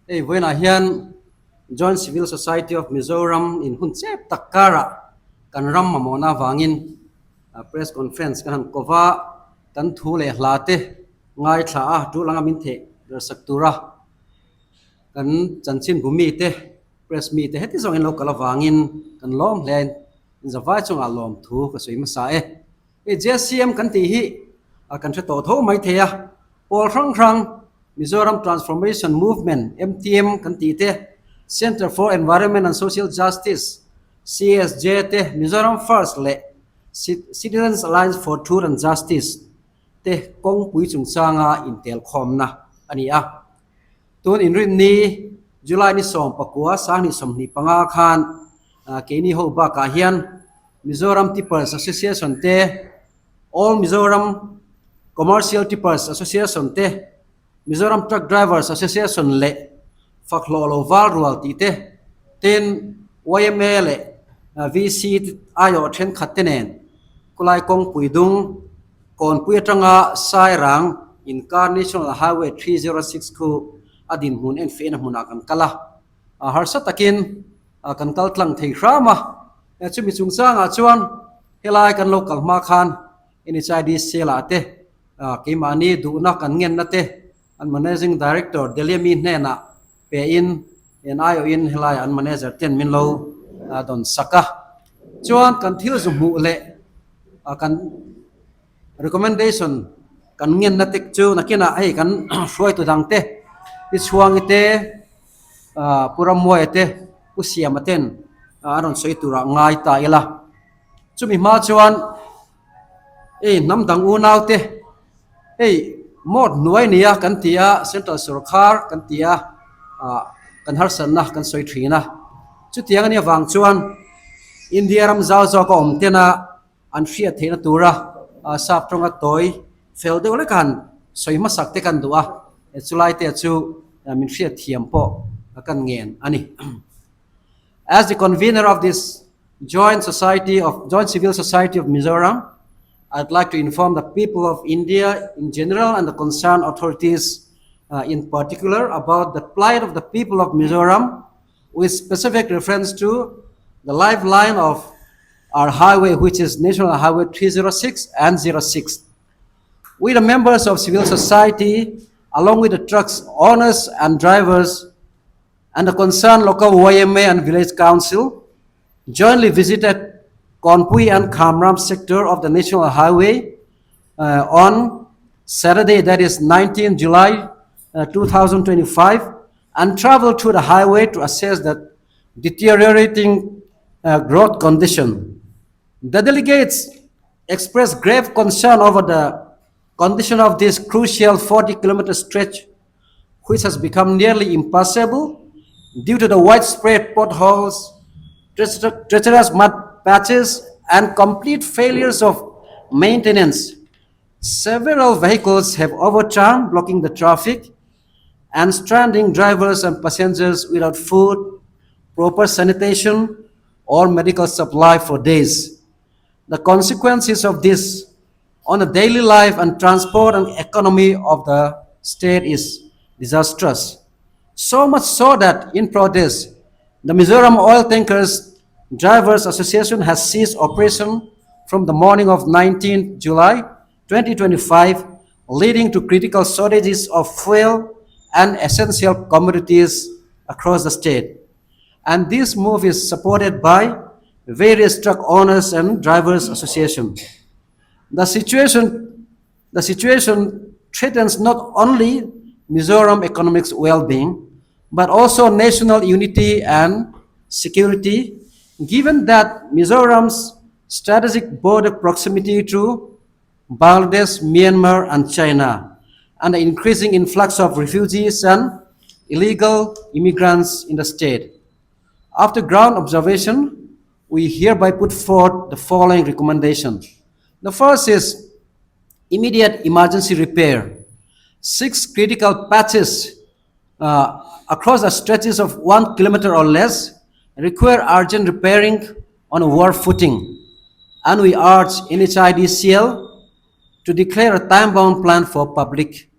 Hei vawiinah hian Joint Civil Society of Mizoram in hun chep tak karah kan ram mamawhna avangin press conference kan han kova kan thu leh hla te ngaithla a tul anga min theih darsak tura kan chanchin bu mite press mite heti zawng in lo kal avangin kan lawm hle a in zavai chungah lawm thu ka sawi hmasa e. Hei JCM kan tih hi kan hre tawh tho mai thei a, pawl hrang hrang Mizoram Transformation Movement, MTM, kan tih te, Centre for Environment and Social Justice, CSJ, te, Mizoram First leh Citizens Alliance for Truth and Justice te kawngpui chungchanga intelkhawmna a ni a. Tun inrinni July ni 19 2025 khan keini ho bakah hian Mizoram Tippers Association te, All Mizoram Commercial Tippers Association te, Mizoram Truck Drivers Association leh Fak Hlawh Lo Val Rual tih te, tin yma leh VC aiawh thenkhat te nen khulai kawngpui dung Kawnpui atanga Sairang inkar National Highway 306 khu a dinhmun enfiahna hmunah kan kal a, harsa takin kan kal tlang thei hram a. Chumi chungchangah chuan helai kan lo kal hma khan NHIDC lah te keimahni duhna kan ngenna te an Managing Director Deliami hnenah pein en aiawhin helai an manager ten min lo dawn sak a. Chuan kan thil zu hmuh leh kan recommendation kan ngenna te chu nakinah hei kan hruaitu dang te Pi Chhuangi te Pu Rammuaia te Pu Siama ten an rawn sawi turah ngai ta ila. Chumi hma chuan hei hnam dang unau te hei mawt hnuai nia kan ti a central sorkar kan ti a ah kan harsatna kan sawi thin a. Chutiang ania vang chuan India ram zau zawk a awm tena an hriat theihna tura sap tawnga tawi fel deuh lek a han sawi hmasak te kan duh a, chulai te chu min hriat thiam pawh kan ngen a ni. As the convener of this Joint Society of Joint Civil Society of Mizoram, I'd like to inform the people of India in general and the concerned authorities uh, in particular about the plight of the people of Mizoram with specific reference to the lifeline of our highway, which is National Highway 306 and 06. We, the members of civil society, along with the trucks owners and drivers, and the concerned local YMA and village council, jointly visited Kawnpui and Khamram sector of the National Highway uh, on Saturday, that is 19 July uh, 2025, and traveled to the highway to assess the deteriorating uh, road condition. The delegates expressed grave concern over the condition of this crucial 40 kilometer stretch, which has become nearly impassable due to the widespread potholes, treacherous mud patches, and complete failures of maintenance. Several vehicles have overturned, blocking the traffic and stranding drivers and passengers without food, proper sanitation, or medical supply for days. The consequences of this on the daily life and transport and economy of the state is disastrous. So much so that in protest, the Mizoram Oil Tankers Drivers Association has ceased operation from the morning of 19 July 2025, leading to critical shortages of fuel and essential commodities across the state. And this move is supported by various truck owners and drivers association. The situation, the situation threatens not only Mizoram economic well-being, but also national unity and security, given that Mizoram's strategic border proximity to Bangladesh, Myanmar, and China, and the increasing influx of refugees and illegal immigrants in the state. After ground observation, we hereby put forth the following recommendations. The first is immediate emergency repair. Six critical patches uh, across the stretches of 1 kilometer or less require urgent repairing on a war footing. And we urge NHIDCL to declare a time-bound plan for public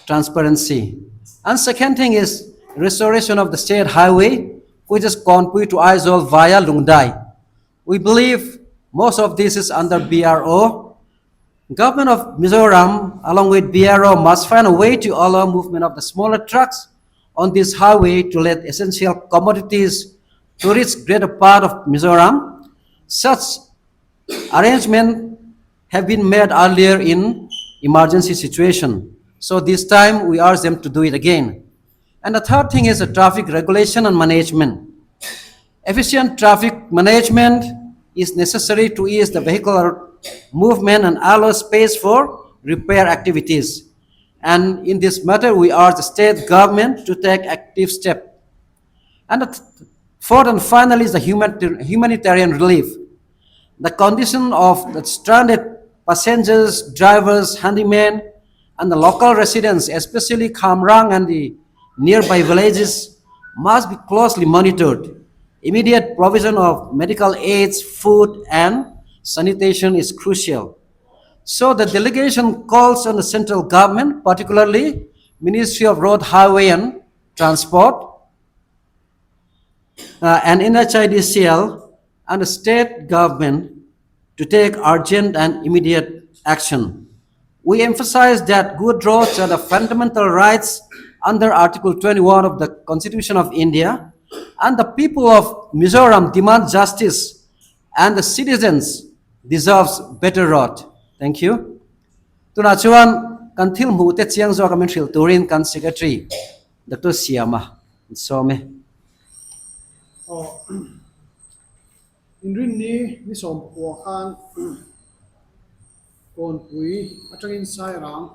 transparency. And second thing is restoration of the state highway, which is Kawnpui to Aizawl via Lungdai. We believe most of this is under BRO. Government of Mizoram, along with BRO, must find a way to allow movement of the smaller trucks on this highway to let essential commodities to reach greater part of Mizoram. Such arrangement have been made earlier in emergency situation. So this time we urge them to do it again. And the third thing is the traffic regulation and management. Efficient traffic management is necessary to ease the vehicular movement and allow space for repair activities. And in this matter, we urge the state government to take active step. And the fourth and finally is the humanitarian relief. The condition of the stranded passengers, drivers, handymen, and the local residents, especially Khamrang and the nearby villages, must be closely monitored. Immediate provision of medical aids, food, and sanitation is crucial. So the delegation calls on the central government, particularly Ministry of Road, Highway and Transport, and NHIDCL and the state government to take urgent and immediate action. We emphasize that good roads are the fundamental rights under Article 21 of the Constitution of India, and the people of Mizoram demand justice, and the citizens deserves better road. Thank you. Tunah chuan kan thil hmuh te chiang zawk a min hrilh turin kan Secretary Doctor Siama an sawm e. Aw, Inrinni ni 19 khan Kawnpui atangin Sairang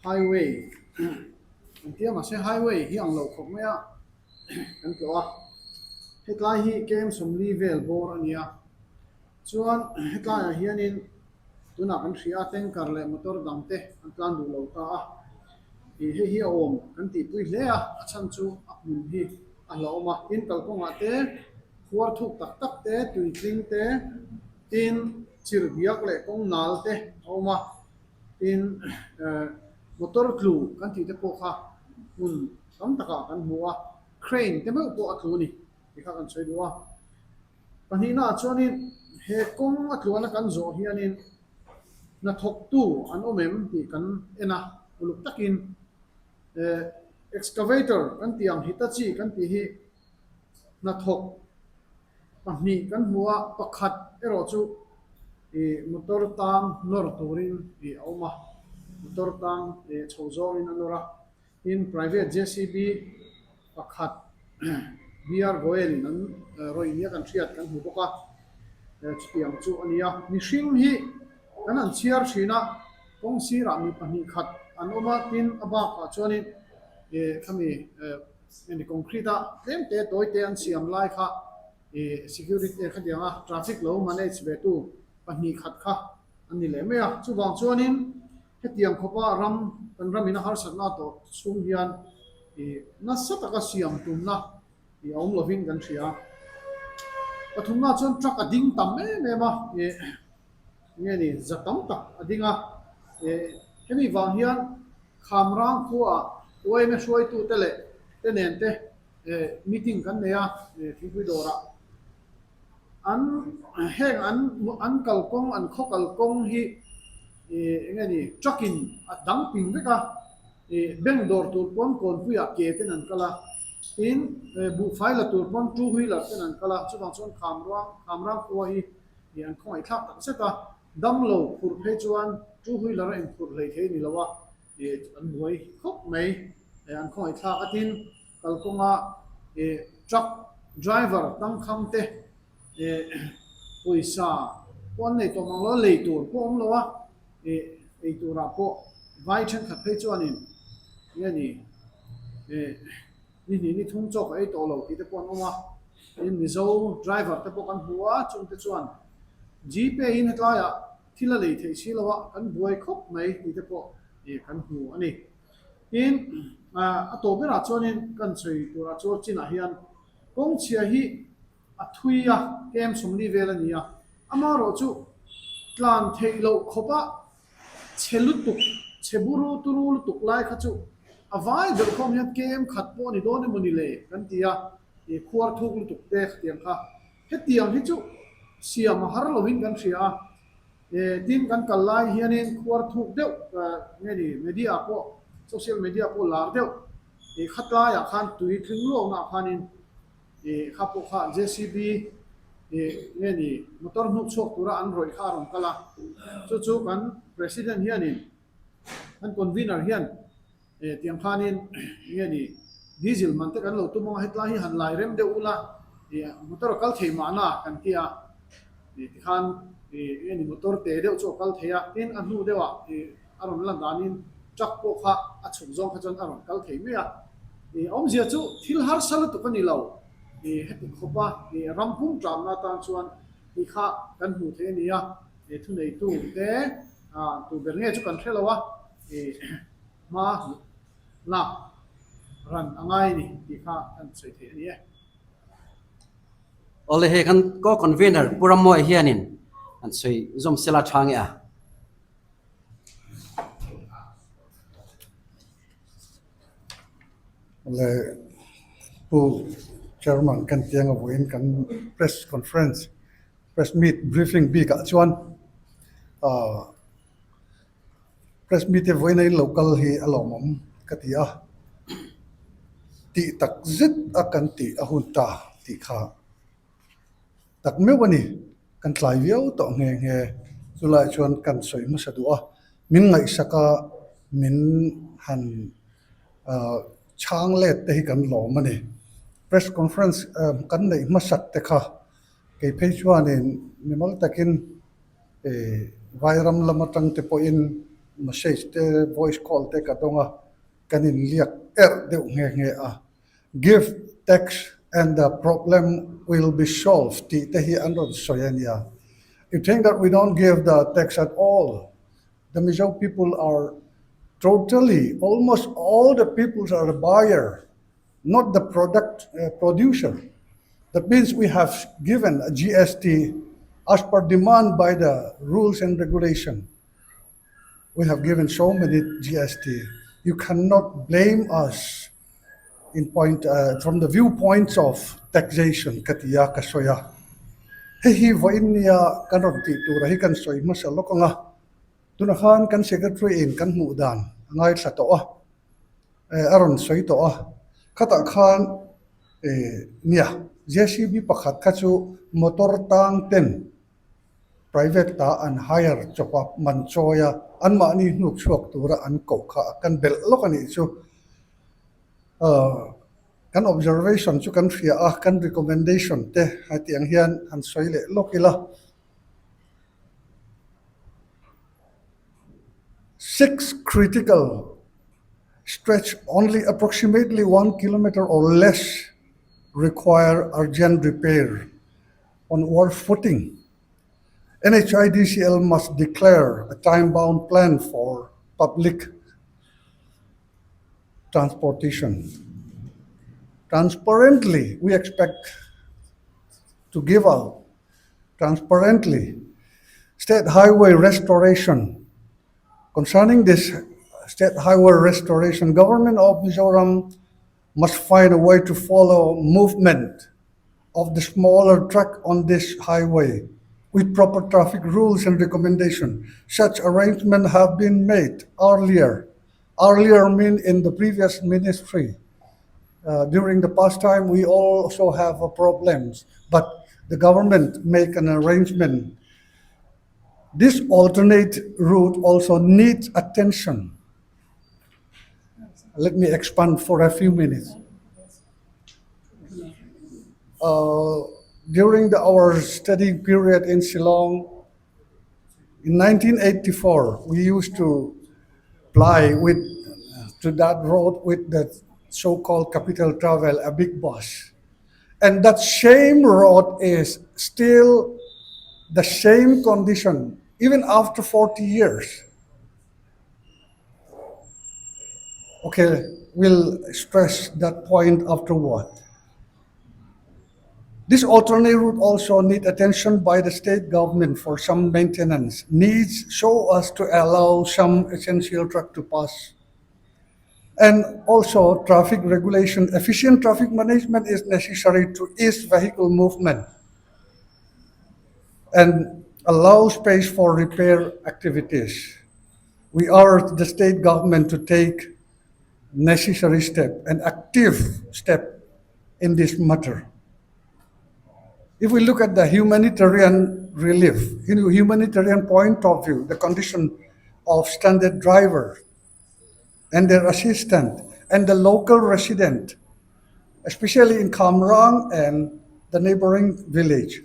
Highway an tia mahse Highway hi ang lo khawp mai a kan tlawh a, hetlai hi KM 40 vel bawr a ni a, chuan hetlaiah hianin tunah kan hria a tanker leh motor dang te an tlan duh lo ta a, ih hei hi a awm kan tihpui hle a, a chhan chu a hmun hi a hlauhawm a, tin kalkawngah te khuar thuk tak tak te, tuitling te, tin chirhbiak leh kawng nal te a awm a, tin motor tlu kan tih te pawh kha hmun tam takah kan hmu a, crane te meuh pawh a tlu a ni tih kha kan sawi duh a. Pahnihnaah chuanin he kawng a tluana kan zawh hianin hnathawktu an awm em tih kan en a, uluk takin excavator kan tih ang Hitachi kan tih hi hnathawk pahnih kan hmu a, pakhat erawh chu ih motor tang nawr turin ih a awm a, motor tang ih chho zawngin a nawr a, tin private JCB pakhat BR Goel in an rawih nia kan hriat kan hmu bawk a, chutiang chu a ni a, mihring hi kan han chhiar thin a, kawng sirah mi pahnih khat an awm a, tin a bakah chuanin ih khami Hemi concrete a tlem te tawi te an siam lai kha ih security khatiang a traffic lo manage ve tu pahnih khat kha an ni leh mai a. Chuvang chuanin hetiang khawpa ram kan ramin a harsatna tawh chhung hian ih nasa taka siam tumna ih a awm lovin kan hria. Pathumna chuan truck a ding tam em em a ih nge ni za tam tak a ding a ih hemi vang hian Khamrang khuaah yma hruaitute leh te nen te meeting kan nei a, thingpui dawrah. An heng an an kalkawng an khaw kalkawng hi eng nge ni truck in a dang ping vek a, bank dawr tur pawn kawnpuiah ke ten an kal a, tin buhfai la tur pawn two wheeler ten an kal a, chuvang chuan Khamrang Khamrang khua hi an khawngaihthlak tak zet a. Damlo phurh phei chuan two wheeler a inphurh hlei thei a ni lo a, ih an buai khawp mai, an khawngaih thlak a tin kalkawnga ih truck driver tangkhang te ih pawisa pawh an nei tawh mang lo a, lei tur pawh a awm lo a, ih ei turah pawh vai thenkhat phei chuanin nge ni ih ni hnih ni thum chawk a ei tawh lo tih te pawh an awm a, tin Mizo driver te pawh kan hmu a, chungte chuan Gpay in hetlaiah thil a lei theih si lo a, kan buai khawp mai tih te pawh kan hmu a ni. Tin, a tawh berah chuanin kan sawi turah chuan chinah hian kawngchhia hi a thui a, KM 40 vel a ni a, amaherawh chu tlan theih loh khawpa chhe lutuk, chhe buru turu lutuk lai kha chu. A vai deuh khawm hian kem khat pawh a ni dawn emaw ni le kan ti a, ih khuar thuk lutuk te khatiang kha. Hetiang hi chu siam a har lovin kan hria a, eh tin kan kal lai hianin khuar thuk deuh nge ni media pawh social media pawh lar deuh ih khatlaiah khan tui tling luakna ah khanin ih kha pawh kha JCB ih nge ni motor hnuk chhuak tura an rawih kha a rawn kal a, chu chu kan president hianin kan convener hian Eh tiang khanin enge ni diesel man te kan lo tum anga hetlai hi han lai rem deuh ula eh motor a kal thei mahna kan ti a, eh tikhan eh enge ni motor te deuh chu a kal thei a, tin a hnu deuh ah eh a rawn lan danin truck pawh kha a chhuk zawng kha chuan a rawn kal thei mai a, eh awmzia chu thil harsa lutuk a ni lo, eh heti khawpa eh ram pum tlamna atan chuan tih kha kan hmuh theih a ni a, eh thuneitu te ah tu ber nge chu kan hre lo a, eh. Hma lak ran a ngai a ni tih kha kan sawi theih a ni e. Awle hei kan co-convener Pu Rammawi hianin an sawi zawm sela tha nge a. Awle Pu Chairman kan tiang a vawiin kan press conference, press meet briefing bikah chuan ah Press meet te vawiin a in lo kal hi a lawmawm ka ti a, tih tak zet a kan tih a hun ta tih kha tak meuh a ni, kan tlai viau tawh nghe nghe chulaiah chuan kan sawi hmasa duh a, min ngaihsak a min han ah chhang let te hi kan lawm a ni, press conference kan neih hmasak te kha kei phei chuanin mimal takin. Vairam lam atang te pawhin message te voice call te ka dawng a, kan inliak erh deuh nghe nghe a. Give tax and the problem will be solved tih te hi an rawn sawi a nia. You think that we don't give the tax at all, the Mizo people are totally, almost all the peoples are a buyer. not the product producer. That means we have given a GST as per demand by the rules and regulation. We have given so many GST. You cannot blame us in point uh, from the viewpoints of taxation ka ti a ka sawi a. Hei hi vawiin nia kan rawn tih tura hi kan sawi hmasa lawk ang a. Tunah khan kan secretary in kan hmuh dan a ngaithla tawh a. A rawn sawi tawh a, khatah khan nia JCB pakhat kha chu motor tang ten private ta an hire chawp a, man chawi a, anmahni hnuk chhuak tura an koh kha kan belh lawk a nih chu. Kan observation chu kan hria a, kan recommendation te hetiang hian han sawi leh lawk ila. Six critical stretch only approximately one kilometer or less require urgent repair on war footing. NHIDCL must declare a time-bound plan for public transportation. Transparently, we expect to give out transparently state highway restoration. Concerning this state highway restoration, government of Mizoram must find a way to follow movement of the smaller truck on this highway with proper traffic rules and recommendation. Such arrangement have been made earlier. Earlier mean in the previous ministry. Uh, during the past time, we also have uh, problems, but the government make an arrangement. This alternate route also needs attention. Let me expand for a few minutes. Uh, during the, our study period in Shillong, in 1984, we used to ply with to that road with the so-called capital travel, a big bus. And that same road is still the same condition, even after 40 years. Okay, we'll stress that point afterward. This alternate route also need attention by the state government for some maintenance needs so as to allow some essential truck to pass. And also traffic regulation, efficient traffic management is necessary to ease vehicle movement and allow space for repair activities. We urge the state government to take necessary step and active step in this matter. If we look at the humanitarian relief, in humanitarian point of view, the condition of standard driver and their assistant and the local resident, especially in Khamrang and the neighboring village,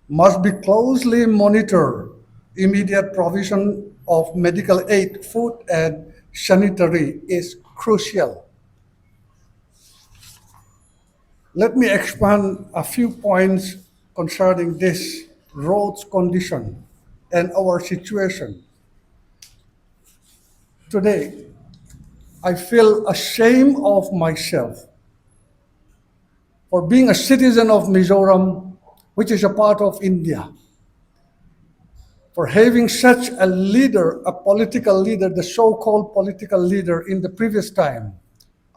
must be closely monitored. Immediate provision of medical aid, food, and sanitary is crucial. Let me expand a few points concerning this road's condition and our situation. Today, I feel ashamed of myself for being a citizen of Mizoram, which is a part of India, for having such a leader, a political leader, the so called political leader in the previous time.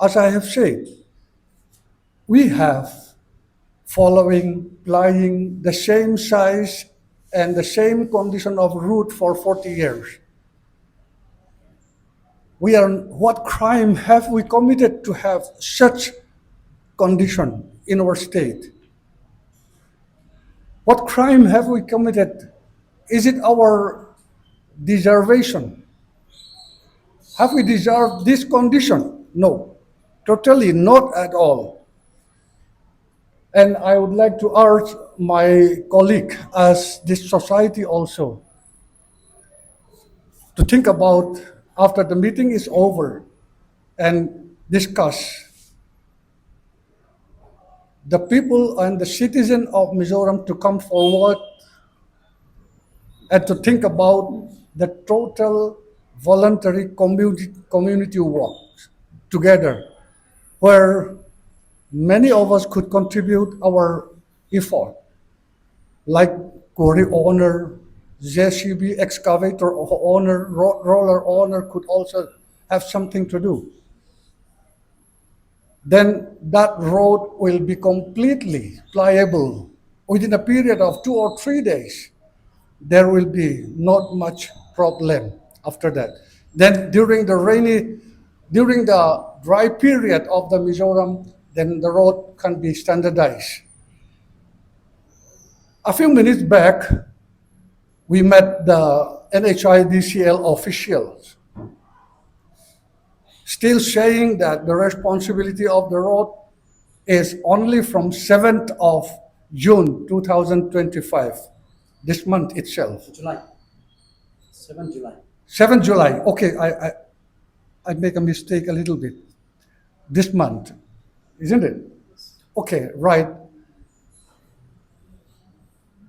As I have said, we have following, plying the same size and the same condition of route for 40 years. We are, what crime have we committed to have such condition in our state? What crime have we committed? Is it our deservation? Have we deserved this condition? No, totally not at all. And I would like to urge my colleague as this society also to think about after the meeting is over and discuss the people and the citizen of Mizoram to come forward and to think about the total voluntary community, community work together, where many of us could contribute our effort, like quarry owner, JCB excavator owner, road roller owner could also have something to do. Then that road will be completely pliable within a period of 2 or 3 days. There will be not much problem after that. Then during the rainy, during the dry period of the Mizoram, then the road can be standardized. A few minutes back, we met the NHIDCL officials, still saying that the responsibility of the road is only from 7th of June 2025, this month itself. July. 7 July. 7 July. Okay, I make a mistake a little bit. This month, isn't it? Okay, right.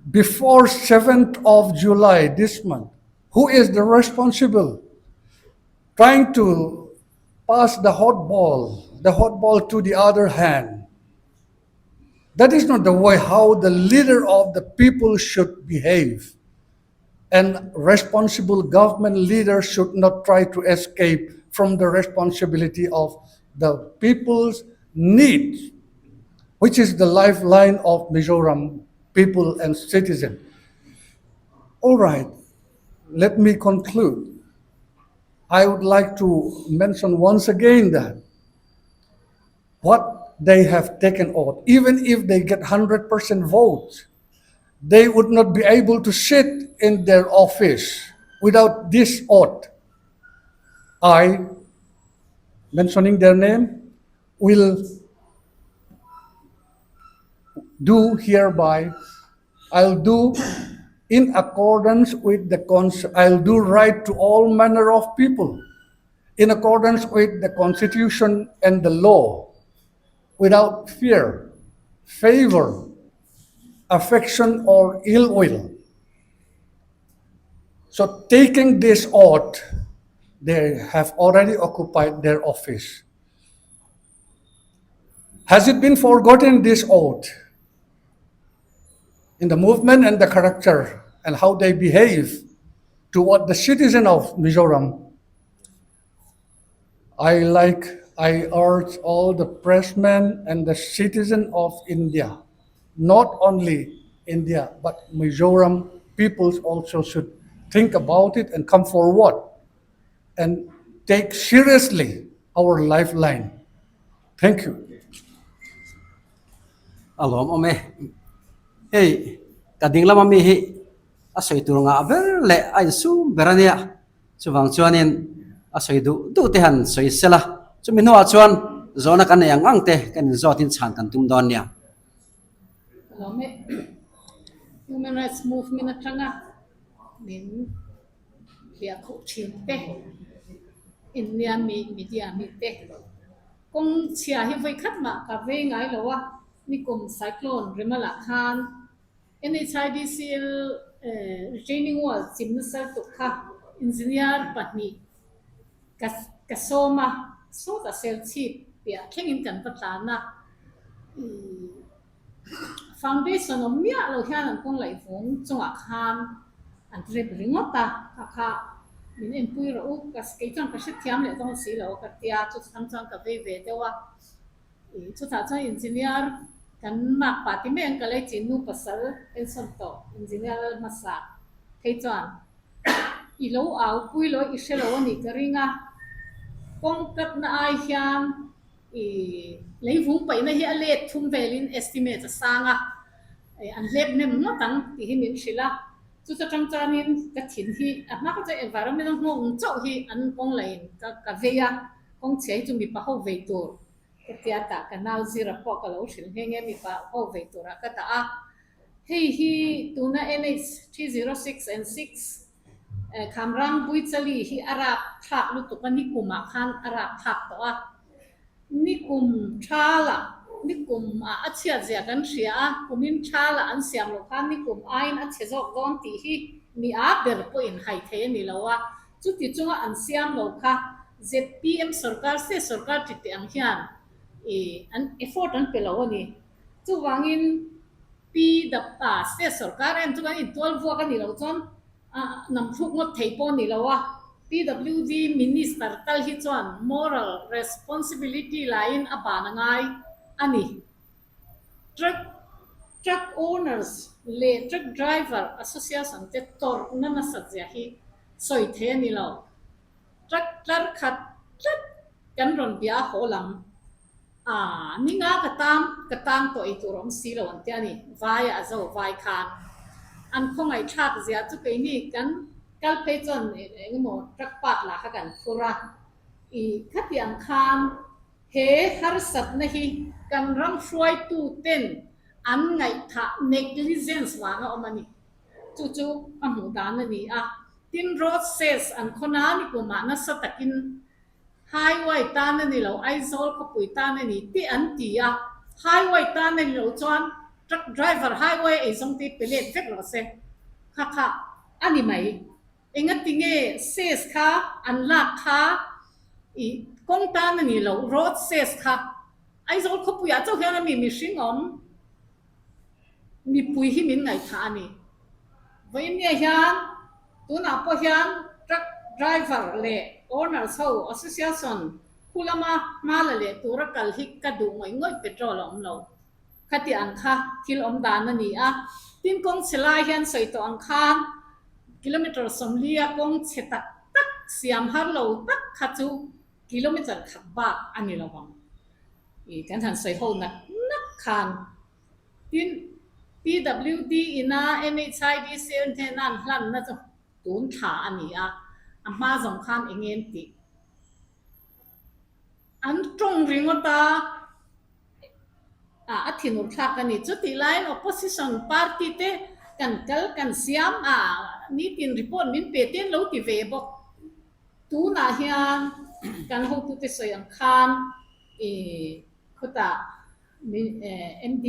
Before 7th of July this month, who is the responsible trying to pass the hot ball to the other hand? That is not the way how the leader of the people should behave. And responsible government leaders should not try to escape from the responsibility of the people's needs, which is the lifeline of Mizoram people and citizen. All right, let me conclude. I would like to mention once again that what they have taken oath, even if they get 100% votes, they would not be able to sit in their office without this oath. I, mentioning their name, will do hereby, I'll do in accordance with the cons- I'll do right to all manner of people in accordance with the constitution and the law without fear, favor, affection, or ill will. So, taking this oath, they have already occupied their office. Has it been forgotten, this oath? In the movement and the character and how they behave toward the citizen of Mizoram. I like I urge all the pressmen and the citizen of India not only India but Mizoram peoples also should think about it and come forward and take seriously our lifeline. Thank you. A lawm awm e. Hei ka ding lama mi hi a sawi tur ngah ber leh a insum ber a nia. Chuvang chuanin a sawi duh duh te han sawi sela, chumi hnuah chuan zawhna kan nei ang ang te kan inzawtin chhan kan tum dawn nia. Ka lawm e. Human Rights Movement atanga min hliah khuh thin te, India mi media mi te kawng chhia hi vawi khat mah ka vei ngai lo a, nikum cyclone Rimala khan NHIDCL retaining wall chim nasa lutuk kha engineer pahnih ka ka sawm a, sawtah Serchhip piah thlengin kan va tlan a, ih foundation awm miah lo hian an kawng laih vung chungah khan an rep ringawt a, kha kha min enpui rawh u, ka kei chuan ka hrethiam leh dawn si lo a ka tia, chutah chuan ka vei ve deuh a. Chutah chuan engineer kan makpa ti mai ang ka lei chin nu pasal pension tawh engineer lal hmasa phei chuan i lo au pui lo i hre lo a nih ka ring a, kawng katna ai hian i leivung paihna hi a let thum velin estimate a sang a, an hlep hnem ngawt ang tih hi min hrilh a, chuta tang chuanin ka thin hi a hma kha chuan environment a nghawng chauh hi an kawng lain ka vei a. Kawng chhia hi chu mipa ho vei tur ka tia tah ka nau zira pawh ka lo hrilh nghe nghe mipa ho vei turah ka dah a. Hei hi tuna NH 306 and 6 Khamrang Buichali hi a rap thlak lutuk a nikumah khan a rap thlak tawh a. Nikum thalah nikum ah a chhiat zia kan hria a, kumin thalah an siam loh khan nikum aiin a chhe zawk dawn tih hi mi a ber pawhin hai thei a ni lo a. Chuti chunga an siam lo kha zpm sorkar state sorkar ti teh ang hian ih an effort an pe lo a ni. Chuvangin PWA state sorkar em chu kan intual vuak a nih loh chuan nam thluk ngawt thei pawh a ni lo a. PWD minister tal hi chuan moral responsibility laiin a ban a ngai a ni. Truck truck owners leh truck driver association te tawrhna nasat zia hi sawi thei a ni lo. Truck tlar khat tlat kan rawn bia a haw lam. Aaa ninga ka tang ka tang tawh ei tur a awm si lo an ti a ni. Vai a zo vai khan an khawngaihthlak zia chu keini kan kal phei chuan eng emaw truck park lah kha kan phur a. Ih khatiang khan He harsatna hi kan ram hruaituten an ngaihthah negligence vanga awm a ni. Chu chu ka hmuh dan a ni a. Tin, road sales an khawn a ni kumah nasa takin highway tan a ni lo, Aizawl khawpui tan a ni tih an ti a. Highway tan a ni lo chuan truck driver highway eizawng te hi pe let vek rawh se. Kha kha a ni mai. Engati nge cess kha an lak kha i kawng tan a ni lo, road cess kha Aizawl khawpuiah chauh hian a mi mihring awm mipui hi min ngaihthah a ni. Vawiinnia hian tunah pawh hian truck driver leh owners ho association khu lama hma la leh tura kal hi ka duh ngawih ngawih petrol a awm lo. Khati ang kha thil awm dan a ni a, tin kawng chhe lai hian sawi tawh ang khan kilometer 40 a kawng chhe tak tak siam har lo tak kha chu kilometer khat bak a ni lo ang i kan han sawi ho nak nak khan. Tin PWD ina NHIDCL hnena an hlanna chu tun thla a ni a, a hma zawng khan eng nge an tih? An tawng ringawt a. A thinur thlak a ni. Chutih laiin opposition party te kan kal kan siam a, nitin report min pe te an lo ti ve bawk. Tunah hian kan hotute sawi ang khan ih khutah MD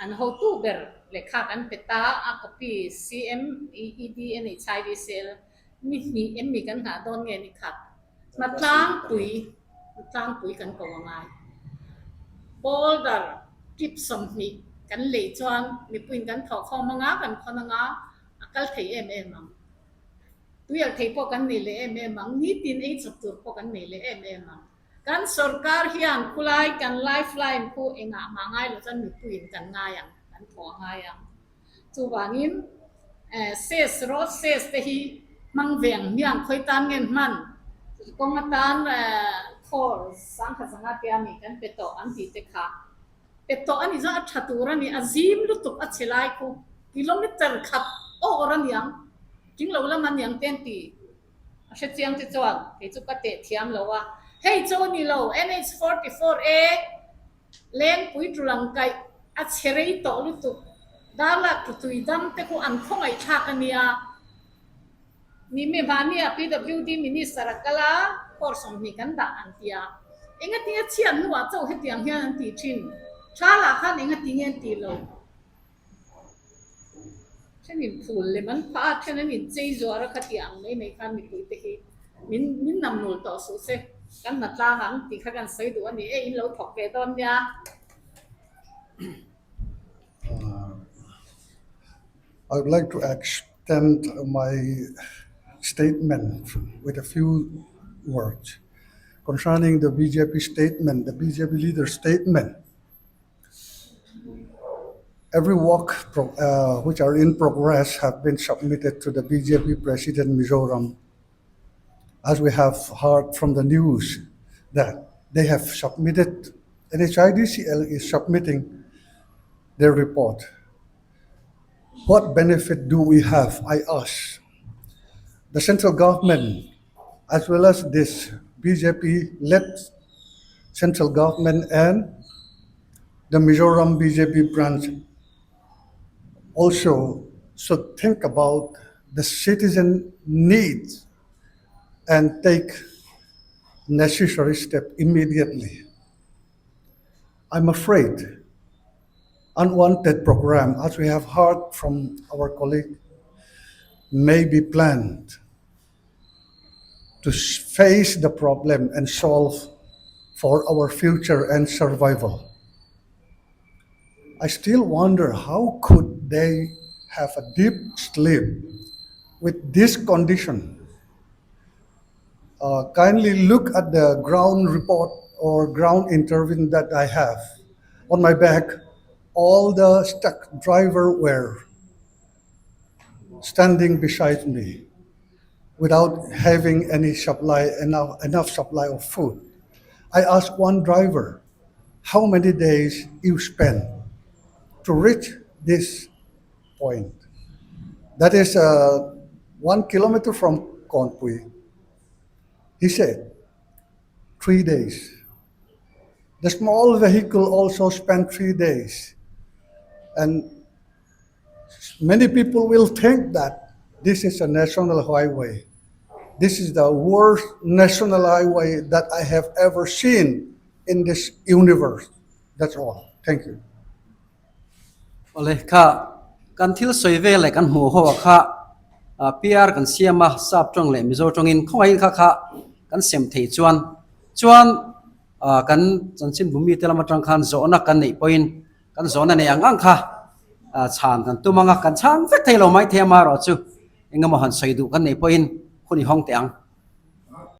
an hotu ber lehkha kan pe ta a, copy CM ED NHIDCL ni hnih em mi kan nghah dawn nge ni khat. Hnatlangpui, hnatlangpui kan ko angai. Boulder trip 20 kan lei chuan mipuiin kan thawh khawm anga, kan khawn anga, a kal thei em em ang. Tuialh thei pawh kan nei leh em em ang, nitin ei chawp tur pawh kan nei leh em em ang. Kan sorkar hian khulai kan lifeline khu engah mah ngai lo chuan mipuiin kan ngai ang, kan thawh a ngai ang. Chuvangin cess, road cess te hi hmang ve ang hmiang khawi tan nge hman kawng atan khawl sangkhat zanga te a ni kan pe tawh an tih te kha. Pe tawh a ni chuan a tha tur a ni, a zim lutuk a chhe lai khu kilometer khat awr a niang, tinglo lam a niang te an ti. A hre chiang te chuan kei chu ka teh thiam lo a, hei chu a ni lo, NH 44 A Lengpui tulang kaih a chhe rei tawh lutuk, darlak tu tui dam te khu an khawngaihthlak a nia. Ni mi mahnia PWD Minister a kal a, course 20 kan dah an ti a. Engatinge chhiat hnuah chauh hetiang hian an ti thin? Thalah khan engatinge an ti lo? Thenin phul lem an phah a, then an inchei zuar a khatiang ang mai mai khan mipui te hi min min namnul tawh suh se, kan hna tlang ang tih kha kan sawi duh a ni e, in lo thawk ve dawn nia. I would like to extend my statement with a few words concerning the BJP statement, the BJP leader statement. Every work pro, uh, which are in progress have been submitted to the BJP President Mizoram. As we have heard from the news that they have submitted, NHIDCL is submitting their report. What benefit do we have, I ask? The central government, as well as this BJP-led central government and the Mizoram BJP branch also should think about the citizen needs and take necessary step immediately. I'm afraid unwanted program, as we have heard from our colleague, may be planned to face the problem and solve for our future and survival. I still wonder how could they have a deep sleep with this condition. Uh, kindly look at the ground report or ground interview that I have. On my back, all the stuck driver were standing beside me without having any supply enough, enough supply of food. I asked one driver, how many days you spend to reach this point? That is uh, 1 kilometer from Kawnpui. He said, 3 days. The small vehicle also spent 3 days. And many people will think that this is a national highway. This is the worst national highway that I have ever seen in this universe. That's all. Thank you. Awle kha kan thil sawi vel leh kan hmuh ho ah kha PR kan siam a sap tawng leh Mizo tawngin khawngaihin kha kha kan sem thei chuan chuan kan chanchin bumi te lam atang khan zawhna kan neih pawhin kan zawhna nei ang ang kha chhan kan tum ang a kan chhang vek thei lo mai thei amaherawh chu engemaw han sawi duh kan neih pawhin hun i hawng teh ang.